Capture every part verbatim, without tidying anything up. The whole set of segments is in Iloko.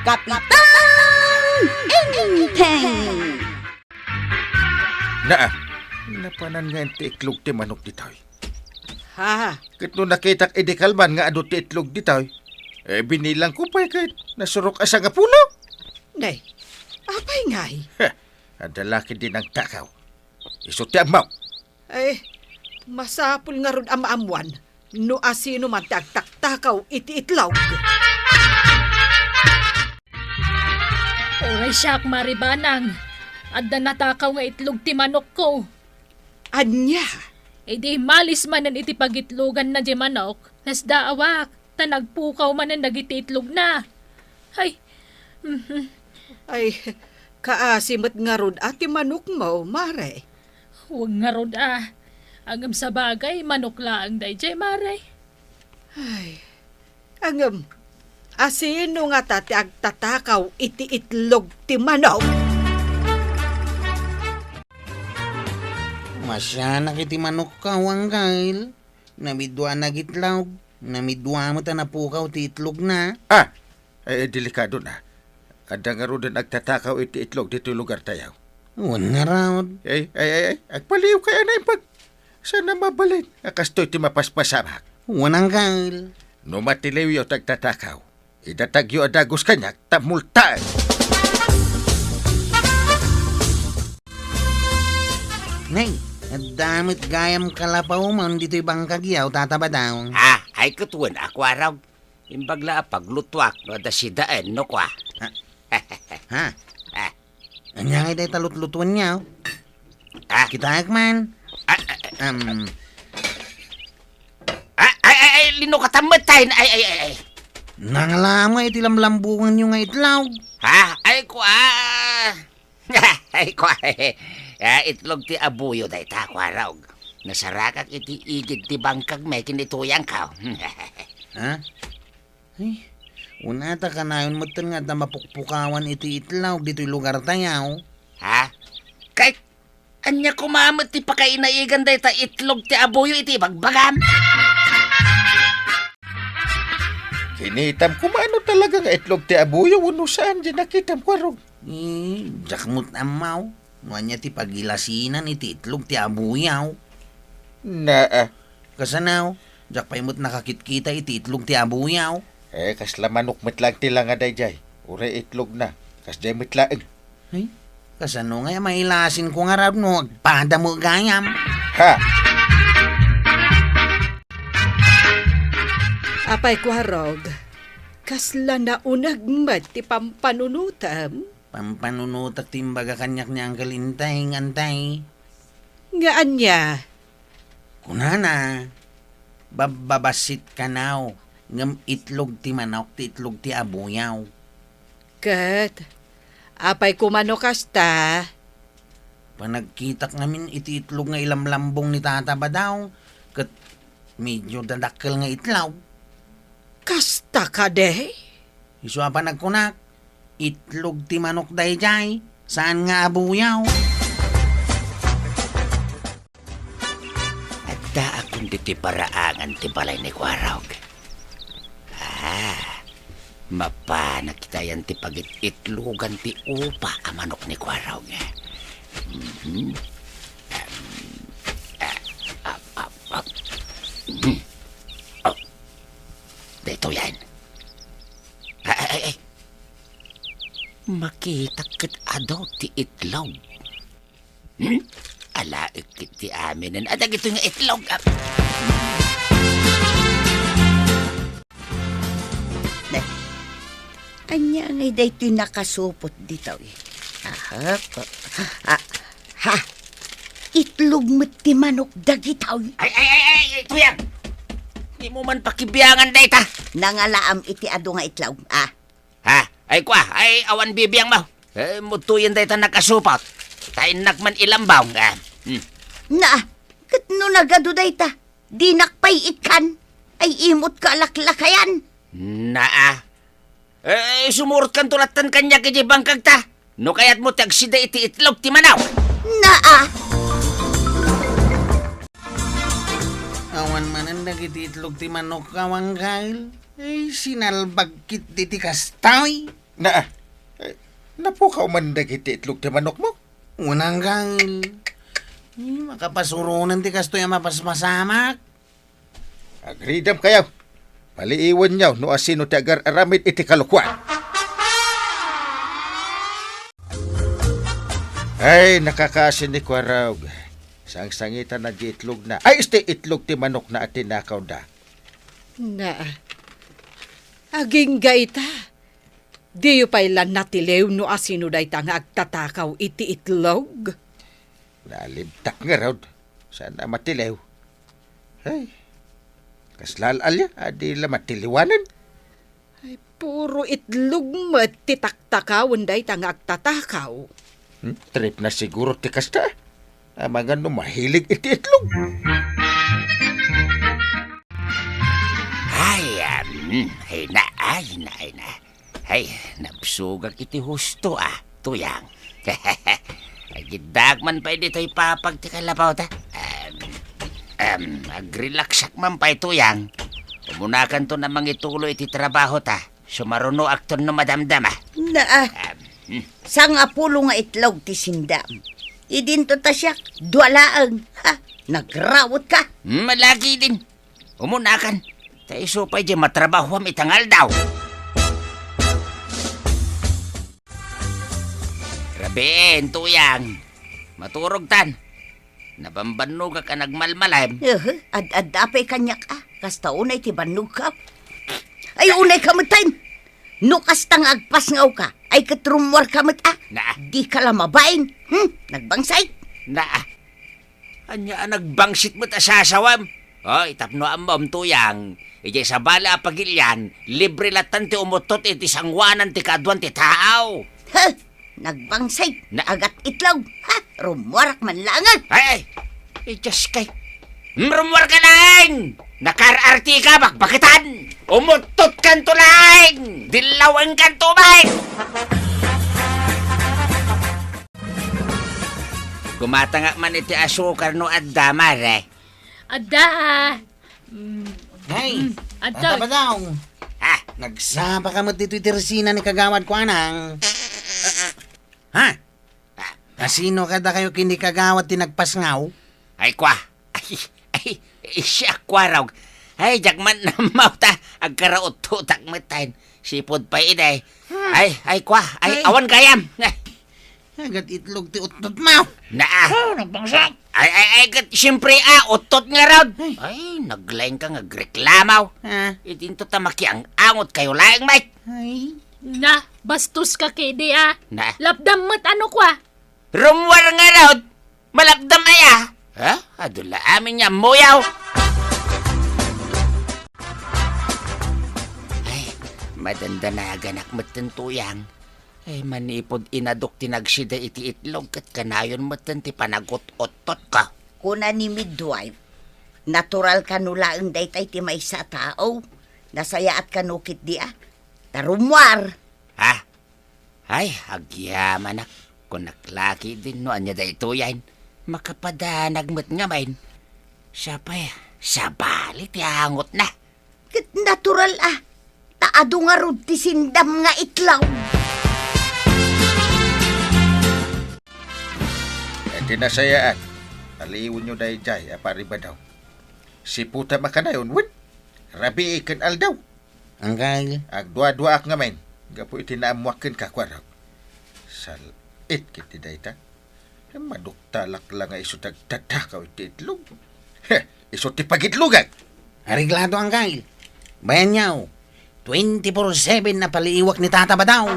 Kapitan Enteng! Naa, napanan nga ti itlog ti manok ditoy. Ha? Ket no nakitak idi kalman nga adu ti itlog ditoy, eh, binilangko pay ket nasurok a sangapulo. Nay, apay ngay? Heh, adda la ketdi nagtakaw. Isu ti ammok. Ay, masapul ngarud a maammuan no asino man ti agtaktakaw iti itlog. Uray siak, Mari Banang. Adda natakaw nga itlog ti manokko. Ania? Idi malis manen iti pagitloganna diay manok, nasdaawak, ta nagpukaw manen dagiti itlogna. Ay, mhm. Ay, kaasi met ngarud a ti manokmo, Mare? Wen ngarud a. Ngem sabagay, manok laeng daydiay, Mare. Ay, ngem, asino ngata ti agtatakaw iti itlog ti manok? Masianak iti manokko, Anggail. Namidua nagitlog. Namidua met a napukaw ti itlogna. Ah! Eh, delikado na. Adda ngaruden agtatakaw iti itlog ditoy lugartayo. Wen ngarud. Ay, ay, ay, ay, agpaliwkay a naimbag. Saan a mabalin a kastoy ti mapaspasamak? Wen, Anggail. No matiliwyo ti agtatakaw, idatagyo a dagus kaniak ta multaen. Nay, adda met gayam kalapawmon ditoy bangkagyo, Tata Badaw. Ah, ay ket wen a, Kuarog. Imbag la a paglutuak no adda sidaen no kua. Ha? Ha? Ah. Ania ngay dayta lutlutuenyo? Ah. Kitaek man. Ah, ah, ah. Um. Ah, ay, ay, ay, linukatam met tayo. Ay, ay, ay, ay. Nangala met iti lamlambongenyo nga itlog. Ha? Ay, kua. Ay, kua. Ah, itlog ti abuyo dayta, Kuarog. Nasarakak iti igid ti bangkag met ken ituyangko. Ha? Ay, una ta kanayon metten nga adda mapukpukawan iti itlog ditoy lugartayo. Ha? Kay, ania koma met ti pakainaigan dayta itlog ti abuyo iti ibagbagam? Kinitam koma no talaga nga itlog ti abuyo wenno saan, diay nakitam, Kuarog. Eh, diak met ammo no ania ti pagilasinan iti itlog ti abuyo. Naa. Kasano? Diak pay met nakakitkita iti itlog ti abuyo. Eh, kasla manok met laeng ti langa daydiay. Uray itlogna. Kasdiay met laeng. Ay, kasano ngay a mailasinko ngarud no agpada met gayam? Ha? Apay, Kuarog, kasla nauneg met ti pampanunotem? Pampanunotek ti imbaga kaniak ni Uncle Enteng, Antay. Nga ania? Kunana, babbabassit kano, ngem itlog ti manok ti itlog ti abuyo. Ket, apay koma no kasta? Panagkitak ngamin iti itlog nga ilamlambong ni Tata Badaw, ket medio dadakkel nga itlog. Kasta kadi? Isu a panagkunak, itlog ti manok daydiay, saan nga abuyo. Addaakon ditoy paraangan ti balay ni Kuarog. Ah, mapanak itayan ti pagit-itlogan ti upa a manok ni Kuarog. Mhm. Em, ah, ap, ap, ap. Mhm. Oh. Daytoyen. Ay, ay, ay, ay. Makitak ket adu ti itlog. Hmm? Alaek ket ti aminen a dagitoy nga itlog. Ah. Ne. Ania ngay daytoy nakasupot ditoy? Aha. Ah, ha. Itlog met ti manok dagitoy. Ay, ay, ay, ay, ay, Tuyang! Dimo man pakibiangan dayta. Nangalaam iti adu nga itlog, ah. Ha? Ay, kua, ay, awan bibiangmo. Eh, mutuyen dayta nakasupot. Ta innak man ilambong, ah. Hmm. Na, ket no nagadu dayta, dinak pay ikkan. Ay, imotka a laklakayan. Naa. Eh, sumurotkanto lattan kaniak idiay bangkagta. No kayatmo ti agsida iti itlog ti manok. Naa. Awan manen dagiti itlog ti manok, Kawanggail. Eh, sinalbag ketdi ti kastoy. Na, eh, napukaw man dagiti itlog ti manokmo? Unang kang, eh, makapasuronan ti kastoy a mapaspasamak. Agridam kayo. Paliiwanyo no asino ti agar-aramid iti kalokuan. Ay, nakakasi ni Kuarog. Sangsangitan na di itlog na. Ay, isti itlog ti manok na atinakaw da. Na, agingga ita. Diyo pay la natiliw no asino dayta nga agtatakaw iti itlog? Nalibtak ngarud. Saan a matiliw? Ay, kasla al-alia, adi la matiliwanan. Ay, puro itlog met ti taktakawen dayta nga agtatakaw. Hmm? Trip na siguro ti kasta. Amangan no mahilig iti itlog. Ay, um, ay na, ay na, ay na. Ay, nabsugak iti husto, ah, Tuyang. Agiddaak man pay ditoy papag ti kalabaw ta. Um, um, agrelaksak man pay, Tuyang. Umunakanto na mangituloy iti trabaho ta. Sumarunoakton no madamdama. Naa, Um, hmm. Sangapulo nga itlog ti sindam. Idinto ta siak, dua laeng. Ha? Nagrawot ka? Hmm, malagi din. Umunakan. Ta isu pay di matrabahuam ita nga aldaw. Rabiin, Tuyang. Maturog tan. Nabambannogak a nagmalmalem. Eh, ad-adda pay kaniak, ah. Kasta unay ti bannogka. Ay, unay ka met, Tay. No kasta nga agpasngawka, ay ket rummuarka met, ah. Naa. Dika la mabain. Hmm, nagbangsit. Naa. Ania a nagbangsit met a sasawem? Oy, tapno ammom, Tuyang, idiay sabali a pagilian, libre lattan ti umuttot iti sangoanan ti kaaduan ti tao. Huh! Nagbangsit, Na- agat itlog. Ha? Rummuarak man laeng. Ay, ay! Ay, Diyos kay. Hmm, rummuar ka laeng! Nakar-arti ka, bakbakitan! Umuttot kanto laeng! Dillawen kanto, bay! Gumatangak man iti asukar no adda, mare. Adda, ah. Mm. Ay, Mm, adda. Adda ba daw? Ah. Nagsaba ka met ditoy ti resina ni Kagawad Kuanang. Ha? Ah. Asino kadakayo ken ni Kagawad ti nagpasngaw? Ay, kwa. Ay, ay, ay, siya, Kuarog. Ay, diak man nammaw ta. Agkarauttotak met tayen. Sipud pay idi. Hmm. Ay, ay, kwa. Ay, Ay. awan gayam. Ay. Agat itlog ti uttot mo. Naa. Oh, nagbangsit. Ay, ay, ay, ket siyempre, ah, uttot ngarud. Ay. Ay, naglaing ka nga agreklamaw. Ah. Idinto ta makiang-angot kayo laeng, Mike. Ay. Na, bastos ka kedi, ah. Na. Lapdam met ano kwa? Rummuar ngarud. Malapdam aya. Ha? Adu la amin nga muyaw. Ay, madandanaganak metten, Tuyang. Ay, manipud inadok ti nagsida iti itlog ket kanayon metten ti panagut-uttot ka. Kuna ni midwife, natural kano laeng daytay ti maysa a tao. Nasayaat kano ketdi a. Ta rummuar. Ha? Ay, agyamanak. Kunak la ketdin no ania daytoyen. Makapadanag met ngamin. Siya pay, sabali ti angotna. Ket natural a, ta adu ngarud ti sindam nga itlog. Iti nasayaat, aliwenyo daydiay a paribadaw. Siputam a kanayon, wen, rabii ken aldaw. Anggal. Agduaduaak ngamin, gapu iti naammoak kenka, Kuarog. Sal-it ketdi dayta. Maduktalak la nga isu ti agtatakaw iti itlog. He, isu ti pagitlogak. Areglado, Anggal. Bayanyo, twenty-four seven a paliiwak ni Tata Badaw.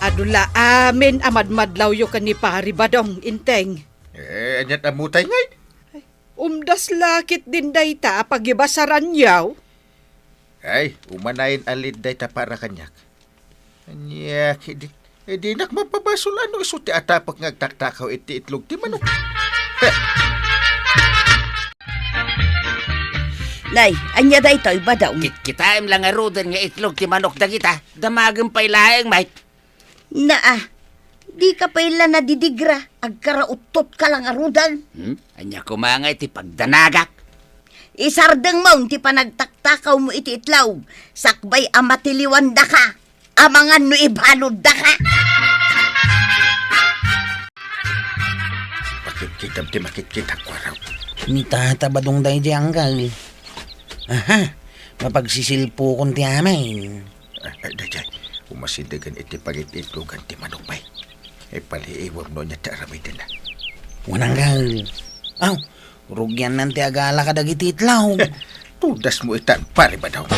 Adu la amin a madmadlawyo ken ni Pari Badong, Inteng. Eh, aniat ammotay ngay? Umdas la ketdin dayta a pagibasaranyo. Ay, umanayen a lead dayta para kaniak. Ania ketdin, eh, dinak mapabasol a no isu ti atapek nga agtaktakaw iti itlog ti manok. Heh. Nay, ania daytoy, Badaw? Kitkitaem la ngaruden nga itlog ti manok dagita. Damagem pay laeng, Mike. Naa, dika pay la nadidigra, agkarauttotka la ngaruden. Hmm? Ania koma ngay ti pagdanagak? Isardengmo ti panagtaktakawmo iti itlog, sakbay a matiliwandaka, amangan no ibaluddaka. Makitkitam ti makitkitak, Kuarog. Ni Tata Badong daydiay, Anggal. Aha, mapagsisilpokon ti amin. Ah, ah, daydiay, umasidegen iti pagit-itlogan ti manok pay. Ipaliiwam no ania ti aramidenna. Wen, Anggal. Aw, rugiannan ti agala kadagiti itlog. Tudasmo itan, Pare Badong.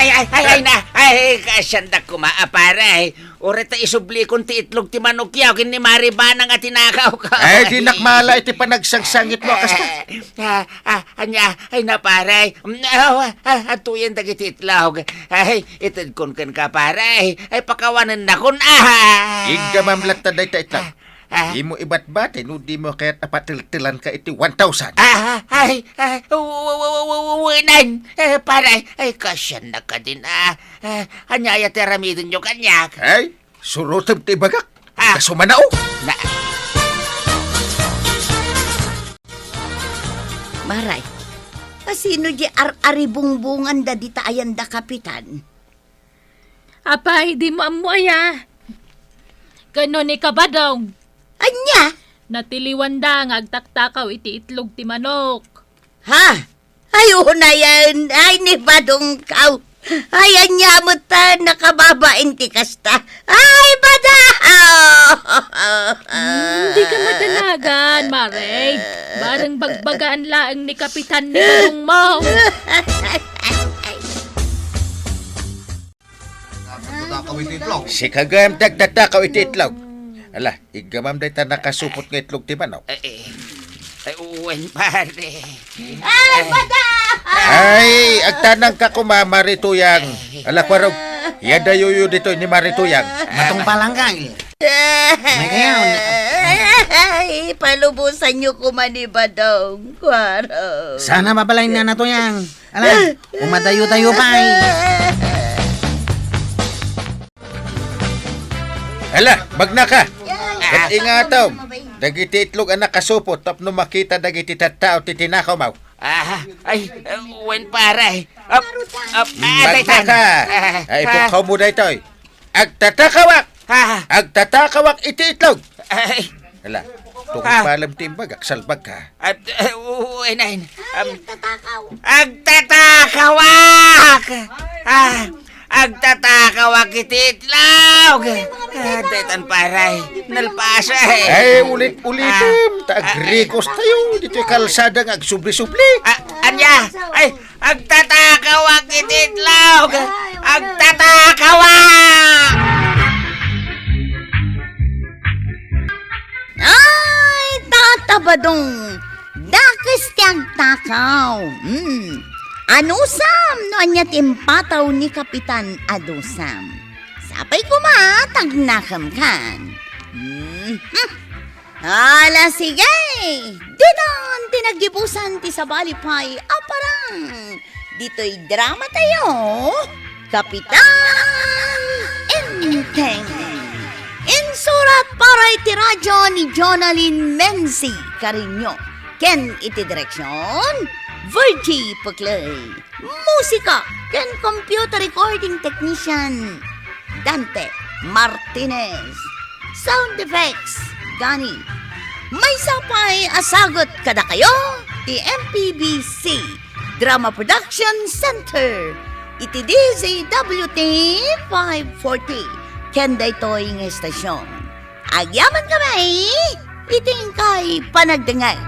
Ay, ay, ay, ay, na, ay, kaasiandak koma, a, pare. Uray ta isublikon ti itlog ti manokyo ken ni Mari Banang a tinakawko. Ay, dinak maala iti panagsangsangitmo a kasta. Ah, ah, ania, ay, na, pare. Mm, ah, ah, atuyen dagiti itlog. Ay, itedkon kenka, pare. Ay, pakawanennakon. Ah! Iggamam latta dayta itlog. Ah. Dimo ibatbati no dimo kayat a pateltelanka iti one thousand. Ah, ay, ay, w-, w-, w-, w-, w-, wenen. Eh, pare, ay, kaasiannak kadin, ah. Eh, ania aya ti aramidenyo kaniak? Ay, surotem ti ibagak. Ah. Kasu manao. Na- Maray, kasino di ar-aribungbungan da dita ayanda, Kapitan? Apay, dimo ammo aya? Ken no ni Kabadong? Ania? Natiliwanda nga agtaktakaw iti itlog ti manok. Ha? Ay, unayen. Ay, ni Badongkaw. Ay, ania met ta nakababain ti kasta? Ay, bada! Hmm, dika madanagan, Mare. Bareng bagbagaan laeng ni Kapitan ni Badongmo. Agtatakaw iti itlog. Sika gayam ti agtatakaw iti itlog. Ala, iggamam dayta nakasupot nga itlog ti manok. Ay, ay, ay, wen, pare. Ay, bada! Ay, agtanangka koma, Mari Tuyang. Ala, Kuarog, iyadayoyo ditoy ni Mari Tuyang. Matungpal, Anggal. Ay, palubosanyo koma ni Badong, Kuarog. Sana mabalin nga natuyang. Ala, umadayo-dayo pay. Ala, magnaka. Ket ingatom, dagiti itlog a nakasupot tapno makita dagiti tattao ti tinakawmo. Ah, ay, uh, wen, pare. Ap, ap, ah, daytan. Magnaka. Ah, ay, ah. Ipukawmo daytoy. Agtatakawak! Ah. Agtatakawak iti itlog! Ay. Ala, tungpalem ti imbagak, salbagka. Ah, eh, u-, unayen. Ay, um, agtatakaw. Agtatakawak! Ah, agtatakawak iti itlog! Ah, daytan, pare. Nalpasen. Ay, ulit-ulitem. Ah, ta agrikos tayo. Ditoy kalsada nga agsubli-subli. Ah, ania? Ay, agtatakawak iti itlog! Agtatakawak! Ay, Tata Badong! Dakes ti agtakaw! Hmm. Anusam no ania ti impataw ni Kapitan a dusam? Sapay koma, tagnakem kan. Hmm. Ala, sige! Ditan ti naggibusan ti sabali pay a parang ditoy drama tayo, Kapitan Enteng. Insurat para iti radyo ni Jonalyn Menzi Cariño, ken iti direksyon, Virgie Puclay. Musika ken computer recording technician, Dante Martinez. Sound effects, Gani. Maysa pay a sagut kadakayo ti M P B C Drama Production Center iti D Z W T five forty ken daytoy nga estasion. Agyaman kami iti inkay panagdengngeg.